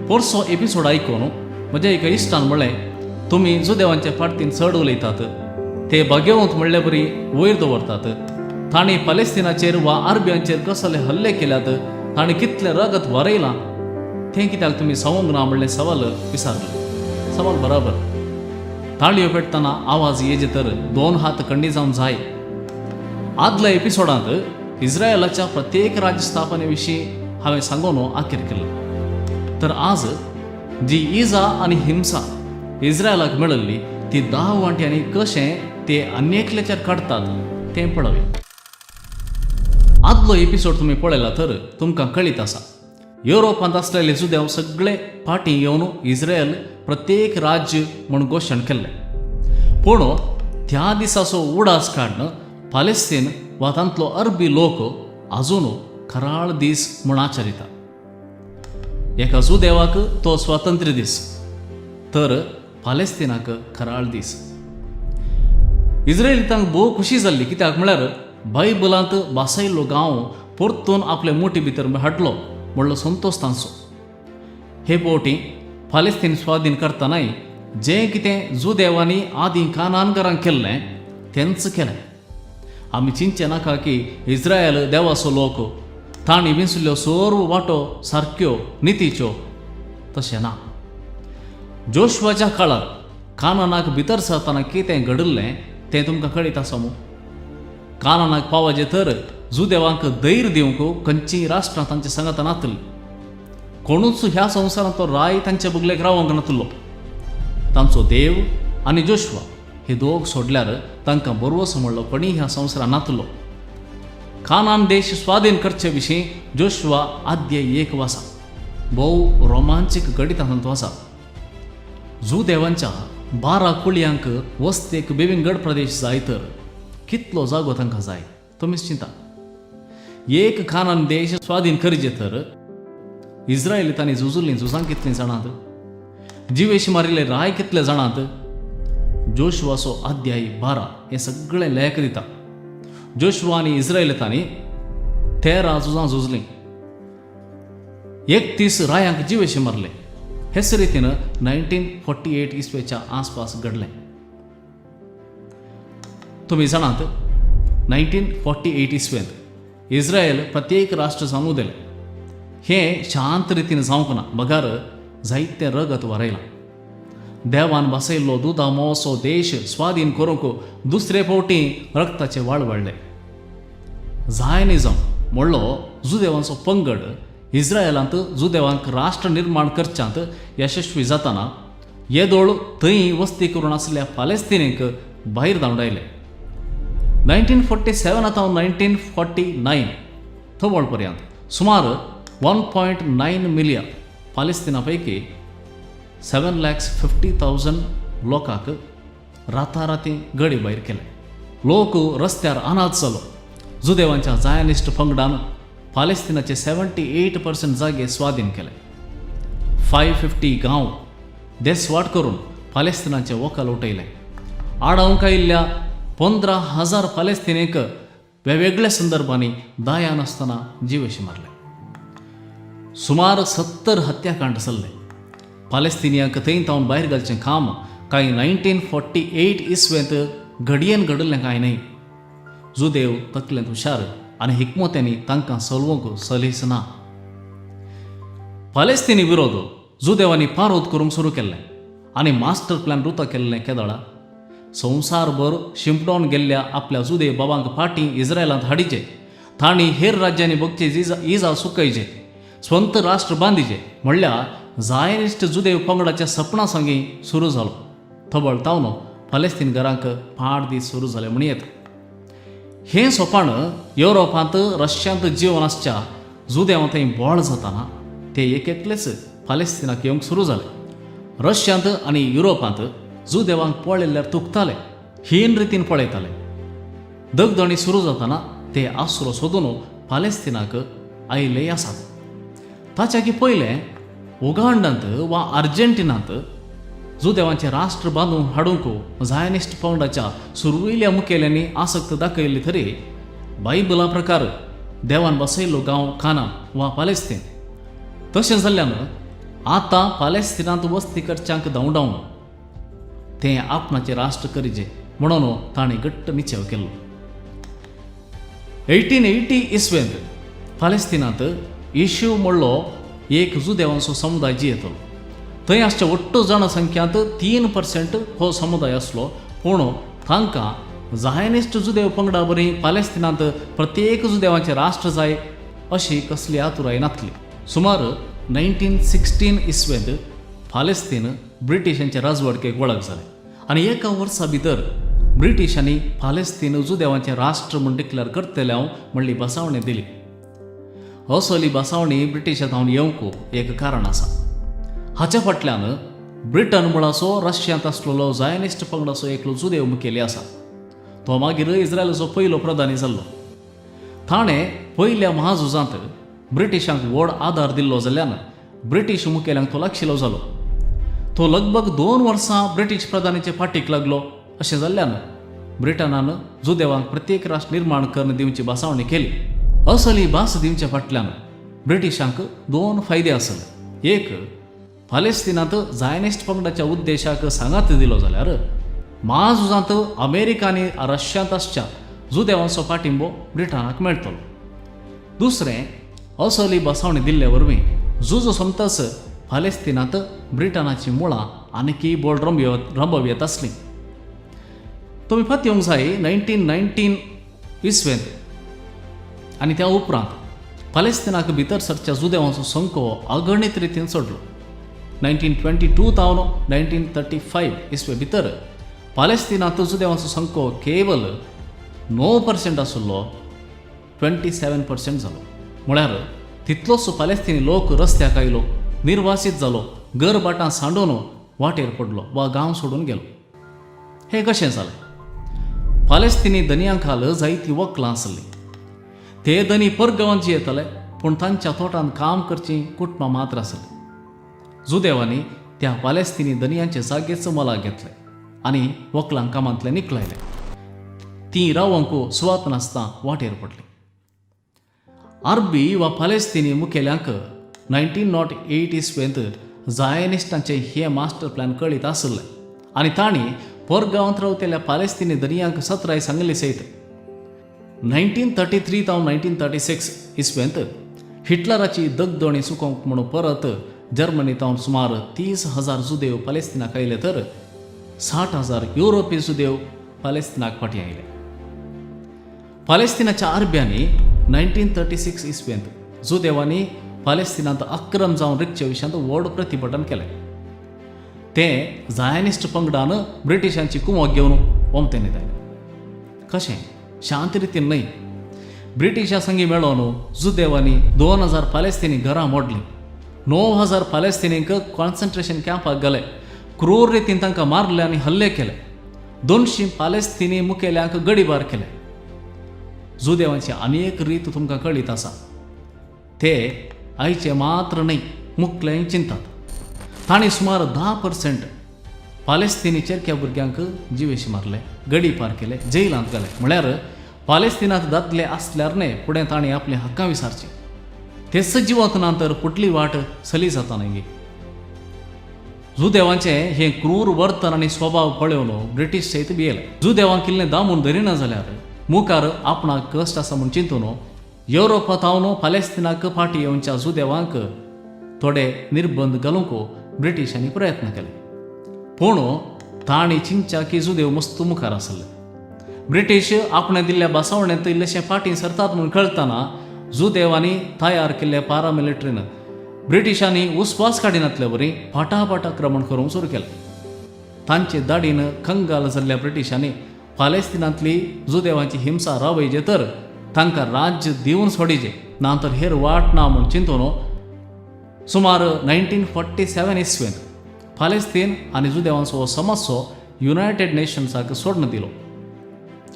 पोरसो episode आयकून म्हज्या एका इश्टान म्हणलें, तुमी जुदेवांच्या फाटतीन चड उलयतात, ते भाग्यवंत म्हणले बरी वयर दवरतात. तांणी पलेस्तिनाचेर वा अरब्यांचेर कसले हल्ले केल्यात, तांणी कितलें रगत वरयलां तें कित्याक तुमी सांगूंक ना म्हणलें सवाल विचारलें. सवाल बराबर. ताळयो पेटतना आवाज येजे तर दोन हात कंडी जावन जाय. आदल्या एपिसोडांत इस्रायलाच्या प्रत्येक राज्य स्थापने विशीं हांवें सांगून आखेर केल्लो. तर आज जी इजा आनी हिंसा इस्रायलाक मेळिल्ली ती 10 वांट्यांनी कशें ते अन्येकल्याचेर काडटात तें पळोवया. आदलो एपिसोड तुमी पळयला तर तुमकां कळीत आसा, युरोपांत आसलेले जुदेव सगळे फाटीं येवन इस्रायल प्रत्येक राज्य म्हूण घोशण केल्लें. पूण त्या दिसाचो उडास काडून पालेस्तीन वा तांतलो अरबी लोक अजून खराळ दीस म्हूण आचरिता. एका जुदेवाक तो स्वातंत्र्य दीस तर पालेस्तिनाक खराळ दीस. इस्रायलितांक भोव खुशी जाल्ली, कित्याक म्हळ्यार बायबलांत बासयल्लो गांव परतून आपले मुठी भितर हाडलो म्हणलो संतोश तांचो. हे फावटी पालेस्तीन स्वाधीन करतनाय जें कितें जुदेवांनी आदीं कानानगरांक केल्लें तेंच केलें. आमी चिंतचें नाका की इस्रायल देवाचो लोक, तांणी विंचल्ल्यो सर्व वाटो सारक्यो नितीच्यो. तशें ना. जोशवाच्या काळार कानानाक भितर सरतना कितें घडिल्लें तें तुमकां कळीत आसा मू? कानानाक पावाचें तर जुदेवांक धैर्य दिवंक खंयचीय राष्ट्रां तांचे सांगाता नातली. कोणूच ह्या संवसारांतलो राय तांच्या बगलेक रावंक नातलो. तांचो देव आनी जोशवा हे दोग सोडल्यार तांकां बरवसो म्हणलो कोणी ह्या संवसारांत नातलो. कानान देश स्वाधीन करचे विशीं जोशवा आद्य 1 आसा. भोव रोमांचीक घडित तातूंत आसा. जुदेवांच्या 12 कुळयांक वस्तेक बिविंगड प्रदेश जाय तर कितलो जागो तांकां जाय तुमीच चिंता. एक कानान देश स्वाधीन करचे तर इस्रायलितांनी झुजुल्लीं झुजां कितलीं जाणात? जिवेश मारिल्ले राय कितले जाणात? जोशवाचो अध्याय 12 हें सगळें लेख दिता. जोशवा आनी इस्रायलितांनी 13 झुजां झुजलीं, 31 रायांक जिवेशे मारले. हेच रितीन 1948 इस्वेच्या आसपास घडलें. तुमी जाणात, 1948 इस्वेंत इस्रायल प्रत्येक राष्ट्र जावन उदेलें. हें शांत रितीन जावंक ना, बगार जायतें रगत वरयलां. देवान बसयल्लो दुदा मोवसो देश स्वाधीन करूंक दुसरे फावटी रक्ताचे वाळ वाडले. झायनिजम म्हणलो जुदेवांचो पंगड इस्रायलांत जुदेवांक राष्ट्र निर्माण करच्यांत यशस्वी जातना येदोळ थंय वस्ती करून आसल्या पालेस्तिनींक भायर धांवडायले. 1947 आतां 1949 थवळ पर्यंत सुमार 1.9 मिलियन पालेस्तिना पैकी 7,50,000 लोकांक राताराती गडी भायर केले. लोक रस्त्यार अनाथ जालो. जुदेवांच्या जायनिस्ट पंगडान पालेस्तिनाचे 78% जागे स्वाधीन केले. 550 गांव देसवाट करून पालेस्तिनाचे वकाल उठयले. आडावंक आयिल्ल्या 15,000 पालेस्तिनींक वेगवेगळ्या संदर्भांनी दया नासतना जिवेशी मारले. सुमार 70 हत्याकांड चल्ले. पालेस्तिनियांक थंय तावन भायर घालचें काम कांय 1948 इस्वेंत घडयेन घडिल्लें कांय न्हय. जुदेव तकलेंत हुशार आनी हिकमत्यांनी तांकां सलवंक सलीस ना. पालेस्तिनी विरोध जुदेवांनी पारोद करूंक सुरू केल्लें आनी मास्टर प्लॅन रुता केल्लें केदळा संवसारभर शिंपडोवन गेल्ल्या आपल्या जुदेव बाबांक फाटीं इस्रायलांत हाडिचे, तांणी हेर राज्यांनी भोगचे इजा इजा सुकयचे, स्वंत राष्ट्र बांदिचे म्हणल्यार जायनिस्ट जुदेव पंगडाच्या सपना संगी सुरू जालो. थबळ तावन पालेस्तीन घरांक पाड दीस सुरू जाले म्हण येता. हें सोपाण युरोपांत रशियांत जिवन आसच्या जुदेवां थंय बोळ जाताना ते एक एकलेच पालेस्तिनाक येवंक सुरू जाले. रशियांत आनी युरोपांत जुदेवांक पळयल्यार तुकताले, हीन रितीन पळयताले. दगदणी सुरू जाताना ते आसरो सोदून पालेस्तिनाक आयिल्लेय आसात. ताच्या पयलें उगांडांत वा अर्जेंटिनांत जुदेवांचें राष्ट्र बांदून हाडूंक झायनिस्ट पंगडाच्या सुरवयल्या मुखेल्यांनी आसक्त दाखयल्ली तरी बायबला प्रकार देवान बसयल्लो गांव काना वा पालेस्तीन. तशें जाल्ल्यान आतां पालेस्तिनांत वस्ती करच्यांक धांवडावन तें आपणाचें राष्ट्र करिजे म्हणून ताणें घट्ट निश्चेव केलो. 1880 इसवेंत पालेस्तिनांत येशू म्हणलो एक जुदेवांचो समुदाय जियेतलो. थंय आसच्या ಒಟ್ಟು जनसंख्यांत 3% हो समुदाय आसलो, पूण तांकां झायनिस्ट जुदेव पंगडा बरी पालेस्तिनांत प्रत्येक जुदेवांचें राष्ट्र जाय अशी कसली आतुराय नासली. सुमार 1916 इसवेंत पालेस्तीन ब्रिटिशांचे राजवटकेक वळख जालें आनी एका वर्सा भितर ब्रिटिशांनी पालेस्तीन जुदेवांचें राष्ट्र म्हूण डिक्लेअर करतले हांव म्हणली बसावणी दिली. असली बसावणी ब्रिटिशां थावन येवंक एक कारण आसा. हाच्या फाटल्यान ब्रिटन मुळाचो रशियांत आसलेलो झायनिस्ट पंगडाचो एकलो जुदेव मुखेली आसा. तो मागीर इस्रायलाचो पयलो प्रधानी जाल्लो. ताणें पयल्या महाझुजांत ब्रिटिशांक व्हड आदार दिल्लो जाल्ल्यान ब्रिटीश मुखेल्यांक तो लागशिलो जालो. तो लगभग 2 वर्सां ब्रिटीश प्रधानीचे फाटीक लागलो. अशें जाल्ल्यान ब्रिटनान जुदेवांक प्रत्येक राष्ट्र निर्माण करून दिवची भासावणी केली. असली भास दिवच्या फाटल्यान ब्रिटिशांक 2 फायदे आसले. एक, पालेस्तिनांत झायनिस्ट पंगडाच्या उद्देशाक सांगात दिलो जाल्यार महाझुजांत अमेरिका आनी रशियांत आसच्या जुदेवांचो पाठिंबो ब्रिटनाक मेळटलो. दुसरें, असली बसावणी दिल्ले वरवीं झुजो सोंपताच पालेस्तिनांत ब्रिटनाचीं मुळां आनीकय बोळ रंबव येत आसलीं. तुमी पत्योंक जाय, 1919 इसवेंत आनी त्या उपरांत पालेस्तिनाक भितर सरच्या जुदेवांचो संको अगणीत रितीन चडलो. 1922 तावन 1935 इसवे भितर पालेस्तिनांत जुदेवांचो संको केवल 9% आशिल्लो 27% जालो. म्हळ्यार तितलोच पालेस्तिनी लोक रस्त्याक आयलो, निर्वासीत जालो, घर भाटां सांडून वाटेर पडलो वा गांव सोडून गेलो. हें कशें जालें? पालेस्तिनी धनयां खाल जायतीं वकलां आसलीं. ते धनी परगांवांत जियेताले, पूण तांच्या तोटांत काम करचीं कुटुंबां मात्र आसलीं. जुदेवांनी त्या पालेस्तिनी धनयांचे जागेच मोलाक घेतले आनी वकलांक कामांतले निकळायले. तीं रावंक सुवात नासतना वाटेर पडलीं. अरबी वा पालेस्तिनी मुखेल्यांक 1908 इसवेंत झायनिस्टांचे हे मास्टर प्लॅन कळीत आसले आनी तांणी परगांवांत रावतल्या पालेस्तिनी धनयांक सत्राय सांगली सयत. 1933 तावन 1936 इसवेंत हिटलराची दगदोणी चुकोवंक म्हणून परत जर्मनी तावन सुमार 30,000 जुदेव पालेस्तिनाक आयले, तर 60,000 युरोपी जुदेव पालेस्तिनाक फाटीं आयले. पालेस्तिनाच्या अरब्यांनी 1936 इसवेंत जुदेवांनी पालेस्तिनांत आक्रम जावन रिगचे विशयांत व्हड प्रतिभटन केलें. ते झायनिस्ट पंगडान ब्रिटिशांची कुमक घेवन ओमतेन जायले. कशें? शांत रितीन न्हय. ब्रिटिशा संगी मेळोवन जुदेवांनी 2000 पालेस्तिनी घरां मोडलीं, 9000 पालेस्तिनींक कॉन्सन्ट्रेशन कॅम्पाक घाले, क्रूर रितीन तांकां मारले आनी हल्ले केले. 200 पालेस्तिनी मुखेल्यांक गडीबार केले. जुदेवांची आनी एक रीत तुमकां कळीत आसा. ते आयचे मात्र न्हय, मुखलेंय चिंतात. तांणी सुमार 10% पालेस्तिनी चेरक्या भुरग्यांक जिवेशी मारले, गडी पार केले, जेलांत घाले. म्हळ्यार पालेस्तिनांत दादले आसल्यार न्हय फुडें तांणी आपलीं हक्कां विसारचीं. तेच जिवंत ना तर फुडली वाट सली जाता न्हय. जुदेवांचें हें क्रूर वर्तन आनी स्वभाव पळोवन ब्रिटीश सयत भियेले. जुदेवांक इल्लें दामून धरिना जाल्यार मुखार आपणाक कश्ट आसा म्हूण चिंतून युरोपा थावन पालेस्तिनाक फाटीं येवच्या जुदेवांक थोडे निर्बंध घालूंक ब्रिटिशांनी प्रयत्न केले, पूण तांणी चिंतच्या की जुदेव मस्त मुखार आसले. ब्रिटीश आपणें दिल्ल्या बसावणेंत इल्लेशें फाटीं सरतात म्हूण कळटना जुदेवांनी तयार केल्ल्या पारामिलिटरीन ब्रिटिशांनी उस्वास काडिनातले वरी फाटाफाट आक्रमण करूंक सुरू केलें. तांचे दाडीन कंगाल जाल्ल्या ब्रिटिशांनी पालेस्तिनांतली जुदेवांची हिंसा रावयजे तर तांकां राज्य दिवन सोडिजे, ना तर हेर वाट ना म्हूण चिंतून सुमार 1947 इसवेंत पालेस्तीन आनी जुदेवांचो हो समस्यो युनायटेड नेशन्साक सोडून दिलो.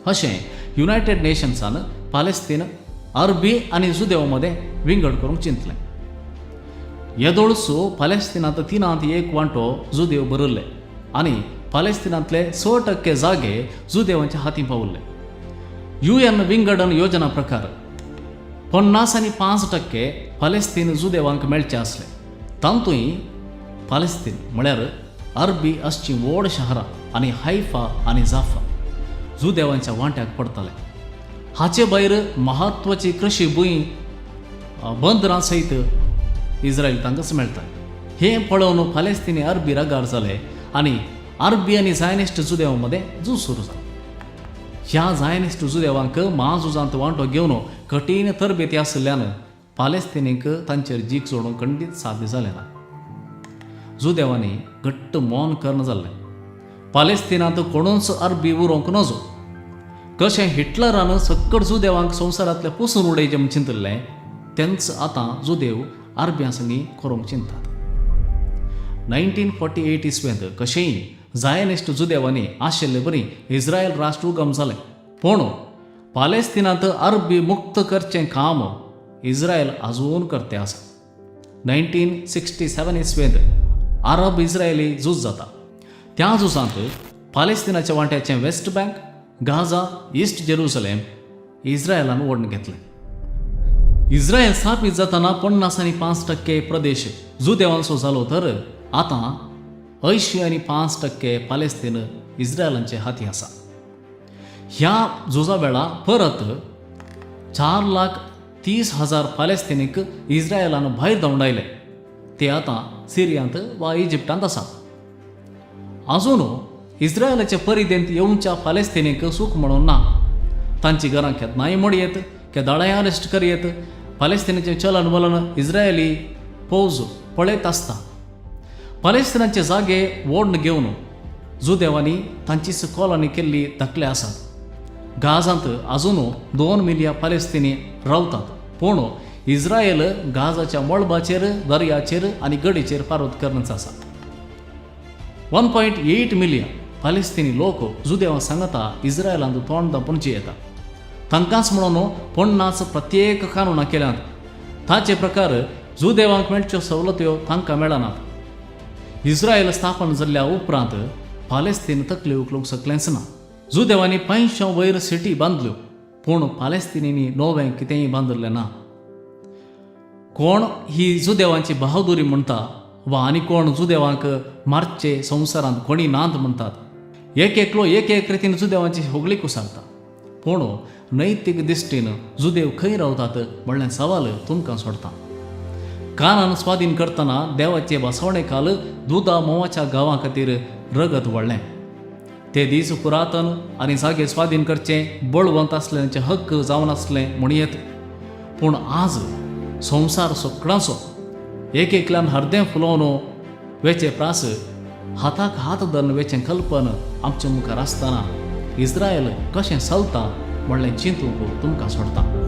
अशें युनायटेड नेशन्सान पालेस्तीन अरबी आनी जुदेव मदें विंगड करूंक चिंतलें. येदोळसो पालेस्तिनांत तिनांत एक वांटो जुदेव भरिल्ले आनी पालेस्तिनांतले 6% जागे जुदेवांच्या हातीं पावल्ले. युएन विंगडन योजना प्रकार 50 आनी 5% पालेस्तीन जुदेवांक मेळचे आसले. तातूंय पालेस्तीन म्हळ्यार अरबी आसचीं व्हड शहरां आनी हायफा आनी जाफा जुदेवांच्या वांट्याक पडटाले. हाचे भायर म्हत्वाची कृशी भूंय, बंदरां सयत इस्रायल तांकांच मेळटा. हें पळोवन पालेस्तिनी अरबी रागार जाले आनी अरबी आनी झायनिस्ट जुदेवां मदें झूज सुरू जालें. ह्या झायनिस्ट जुदेवांक म्हाझुजांत वांटो घेवन कठीण तरबेती आशिल्ल्यान पालेस्तिनीक तांचेर जीक जोडूंक खंडीत साध्य जालें ना. जुदेवांनी घट्ट मौन कर्ण जाल्लें. पालेस्तिनांत कोणूच अरबी उरोवंक नजो. कशें हिटलरान सक्कड जुदेवांक संवसारांतले पुसून उडयचें म्हूण चिंतिल्लें, तेंच आतां जुदेव अरब्यां संगी करूंक चिंतात. 1948 इस्वेंत कशेंय झायनिस्ट जुदेवांनी आशिल्ले बरी इस्रायल राष्ट्र उगम जालें, पूण पालेस्तिनांत अरबी मुक्त करचें काम इस्रायल अजून करते आसा. 1967 इस्वेंत अरब इस्रायली झूज जाता. त्या झुजांत पालेस्तिनाच्या वांट्याचें वेस्ट बँक, गाझा, इस्ट जेरुसलेम इस्रायलान ओडून घेतलें. इस्रायल स्थापीत जातना 50 आनी 5% प्रदेश जुदेवांचो जालो, तर आतां 80 आनी 5% पालेस्तीन इस्रायलांचे हाती आसा. ह्या झुजा वेळा परत 4,30,000 पालेस्तिनीक इस्रायलान भायर धांवडायले. ते आतां सिरियांत वा इजिप्टांत आसात. अजून इस्रायलाचे परिदेंत येवच्या पालेस्तिनीक सूख म्हणून ना. तांची घरां केन्नाय मोडयेत, केदाळाय अरेस्ट करयेत. पालेस्तिनाचें चलन वलन इस्रायली फौज पळयत आसता. पालेस्तिनाचे जागे ओडून घेवन जुदेवांनी तांचीच कॉलनी केल्ली धाकले आसात. गाजांत अजून 2 मिलिया पालेस्तिनी रावतात, पूण इस्रायल गाजाच्या मळबाचेर, दर्याचेर आनी गडीचेर पारोत करणच आसा. 1.8 मिलियन पालेस्तिनी लोक जुदेवां सांगता इस्रायलांत तोंड दांपून जियेता. तांकांच म्हणून 50 प्रत्येक कानुनां केल्यांत. ताचे प्रकार जुदेवांक मेळच्यो सवलत्यो तांकां मेळनात. इस्रायल स्थापन जाल्ल्या उपरांत पालेस्तीन तकली उखलूंक शकलेंच ना. जुदेवांनी 500 वयर सिटी बांदल्यो, पूण पालेस्तिनींनी नवें कितेंय बांदिल्लें ना. कोण ही जुदेवांची बहादुरी म्हणटा वा आनी कोण जुदेवांक मारचे संवसारांत कोणी नात म्हणटात. एक एकलो एक एक रितीन जुदेवांची होगळीक उसारता, पूण नैतीक दिश्टीन जुदेव खंय रावतात म्हणलें सवाल तुमकां सोडटा. कानान स्वाधीन करतना देवाचे बसवणे काल दुदा म्होंवाच्या गांवां खातीर रगत वळ्ळें. ते दीस पुरातन आनी जागे स्वाधीन करचे बळवंत आसल्याचे हक्क जावन आसले म्हणयेत, पूण आज संवसार सगळ्यांचो. एक एकल्यान हरदें फुलोवन वेचे प्रास हाताक हात धरून वेचें कल्पन आमचे मुखार आसतना इस्रायल कशें चलता म्हणलें चिंतूंक तुमकां सोडटा.